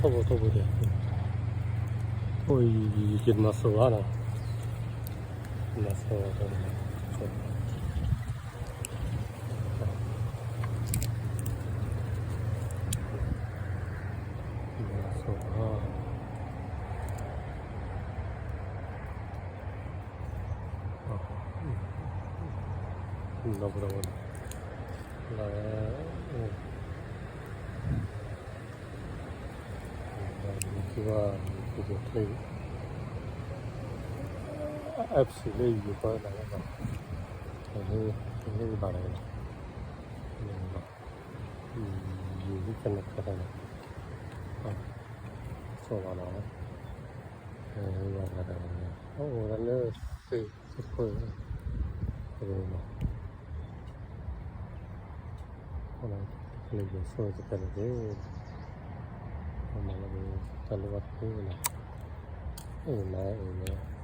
ထိၣ်ဖိထိၣ်ဖိဒီး, အိၣ်ယံၤယံၤ ယက့ၤမၤစိၤဘၣ်နီၤ, မၤစိၤဘၣ်, မၤစိၤဘၣ်, ဒီပုၢ်ဒီဝဲၢ်, လၢ ယကဘၣ် ယကဘၣ်ချ့, အ apps လၢယကဘၣ်နၤလၢဘၣ်, လၢယဘၣ်နၤလၢ, ယဟံးကနၣ်ကသးန့ၣ်, စီၣ်ဘၣ်နၤ, ယဘၣ်နၤ, အိၣ်ဝဲဒၣ်လၢ သ့ၣ်သ့ၣ်ခိၣ်, တကလၢယိၤစိၣ်တကဲန့ၣ်တက့ၢ်, မၤလၢတၢ်လိၣ်ဘၣ်တက့ၢ်နီၤ, အ့ၣ်မၤအ့ၣ်မၤ